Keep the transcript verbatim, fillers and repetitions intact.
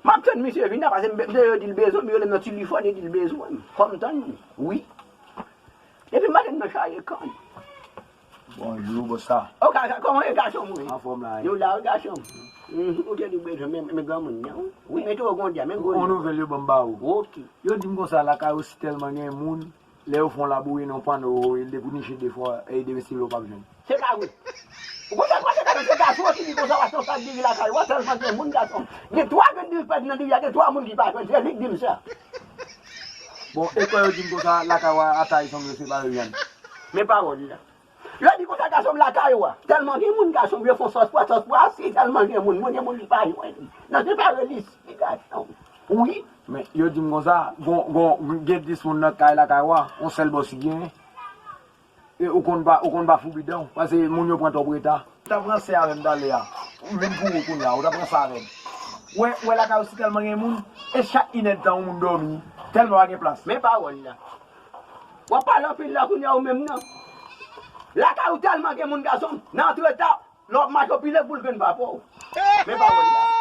M ap tann misye vin la, paske m, m te di l bezwen m, yo lè m nan tilifòn, yo di l bezwen m. Fò m tann li. Wi. Depi maten m nan chaje kann. Bonjou, boss la. O, ka, ka, kòman ye, gason mwen? Anfòm la, wi. Yo la, wi, gason. Mhm, ou te di bezwen, men, men granmoun nan, wi. Wi, men tou, ou gon dya, men gwo. On nouvèl yo ban m ba ou. Ok. Yo di m konsa, lakay ou si tèlman gen moun, lè yo fè yon labouyi nan pano, e depi w niche de fwa, e de vestibul ou p ap jwenn. Se pa vre. Ou konn sa k pase, gason, se gason ki di konsa, paske w sa diri lakay ou a, tèlman gen moun, gason. Gen twa grenn diri pèdi nan diri a, gen twa moun ki pa jwenn, se li k di m sa. Bon, e kò yo di m konsa, lakay ou a, atay sanble se pa yo jwenn. Men pawòl la. Yo di konsa, gason m, lakay ou a, tèlman gen moun, gason m, yo fè sòs pwa, sòs pwa, si tèlman gen moun, moun, gen moun ki pa jwenn. Non, se pa relis, gason. Wi. Men yo di m konsa, gon, gon, gen dis moun nan kay lakay ou a, yon sèl bòs ki genyen. E ou konn pa, ou konn pa foubi dan w, paske moun yo pran twòp reta. Ou t ap ranse avè m talè a. M vin pou ou kounye a, ou t ap ranse avè m. Wè, wè lakay ou si tèlman gen moun, e chak inèdtan yon moun dòmi, tèlman pa gen plas. Men pawòl la. W ap pale anpil la kounye a ou menm nan. Lakay ou tèlman gen moun, gason m, nan antre ta, lè w ap mache w pile boul grenn pa pou w. Men pawòl la.